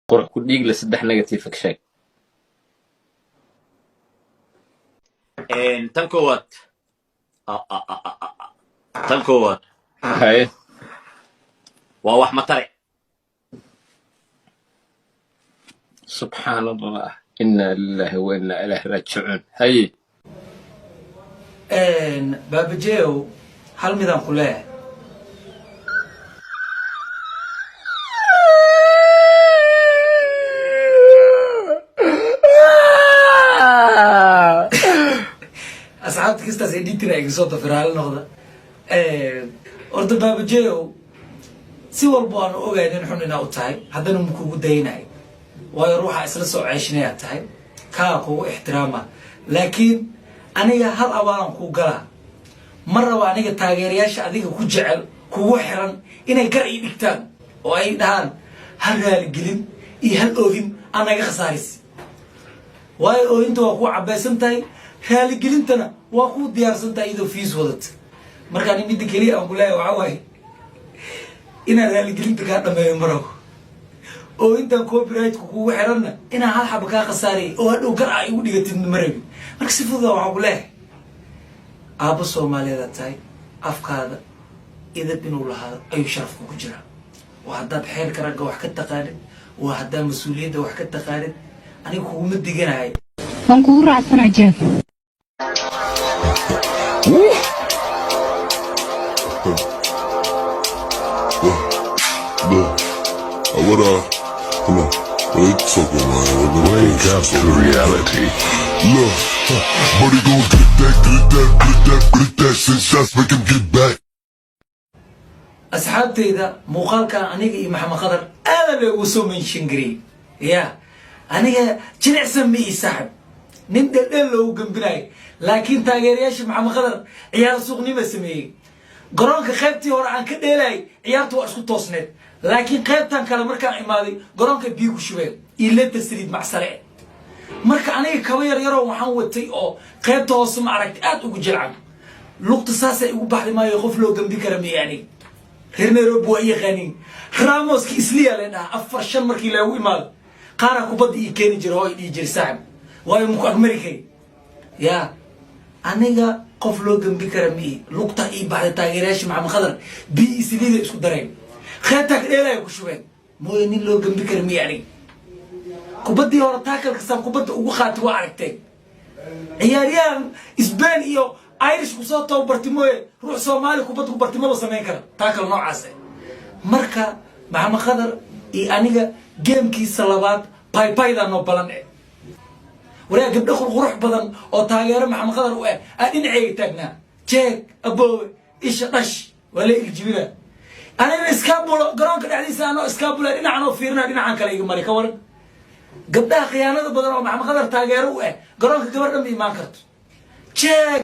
Qurux ku dhiigle, saddex negative ka sheeg. Tan koowaad. Tan koowaad Haye. waa wax matare. Subxaan Allah, inna lillahi wa inna ilayhi raajicuun. Haye. Baabajeew, hal midaan ku leeyahay. Asxaabta kastaas editina iga soo dafiraali noqda. Horta baabajeew, si walba waanu ogahay nin xun inaa u tahay, haddana ma kugu daynayo, waayo ruuxa isla soo ceeshinayaa tahay, kaa kugu ixtiraama. Laakiin aniga hal abaalan kuu galaa. Ma rabo aniga taageerayaasha adiga ku jecel, kugu xiran, inay gar ii dhigtaan oo ay dhahaan hal raaligelin iyo hal oohin aan naga khasaaris, waayo oohinta waa kuu cabaysan tahay, raaligelintana waa kuu diyaarsan tahay iyadoo fiis wadata. Marka ani midda keliya aan ku leeyahay waxaa waaye inaan raaligelinta kaa dhameeyo ma rabo, oo intaan copyright-ka kugu xiranna inaan hal xaba kaa khasaarayay oo hadhow gar aa igu dhigatid ma rabi. Marka si fududa waxaan ku leeyahay, aabbo Soomaaliyeed tahay, afkaada idab inuu lahaado ayuu sharafka ku jiraa. Waa haddaad xeerka ragga wax ka taqaanid, waa haddaad mas-uuliyadda wax ka taqaanid. Aniga kuguma diganahay. Waan kugu raacsanaa, Jeef. Look, what come on, what they talking about? Wake up to reality. Look, buddy gon' get that, get that, get that, get that, six shots, make him get back. Asxaabtayda, muuqaalkan aniga iyo Maxamed Qadar aada loogu soo mention gariyey. Ya aniga jilicsan ma ii saaxib, nin dheldheel loogu gambinayo, laakiin taageerayaasha Maxamed Qadar ciyaar suuqnima sameeyey. Garoonka qaybtii hore aan ka dheelayay ciyaartu waa isku toosneed, laakiin qaybtan kale markaan imaaday garoonka biyo ku shubeen iyo letar saliid macsare. Marka aniga kaba yar yaroo waxaan watay oo qaybta hoose ma aragtay aada ugu jilcan, lugta saasay igu baxday. Maayo qof loo gambi kara miya? Aniga reer Nairobi waa i yaqaaniin, Ramoska isliya leen dhaha. Afar shan markii loogu imaado, qaaraa kubadda ii keeni jira oo i dhihi jiray, "Saaxib, waayo maku agmari kari." Ya aniga qof loo gambi kara miihi. Lugta ii baxday, taageerayaasha Maxamed Khadar biyo iyo saliida isku dareen, qaybtaa ka dheelaya ku shubeen. Mooye nin loo gambi kara miihi. Aniga kubaddii hore taakalka saan kubadda ugu qaatay waa aragteen. Ciyaaryahan Spain iyo Irish kusoo tababartay mooye, ruux Soomaali kubadda ku bartay maba samayn kara taakal noocaas eh. Marka Maxamed Khadar iyo aniga gamekiisa labaad paypaydaa noo balan eh. Waraa gabdho qurqurux badan oo taageero Maxamed Khadar u ah aa dhinaceyga taagnaa. Jeeg aboowe, isha dhash waa la iljibina. Anigana iskaabulo garoonka dhexdiisa anoo iskaabula dhinacan oo fiirina, dhinacan kale iga mari. Ka waran gabdhaha khiyaanada badan oo Maxamed Khadar taageero u ah? Garoonka gabar dhan ma imaan karto. Jeeg.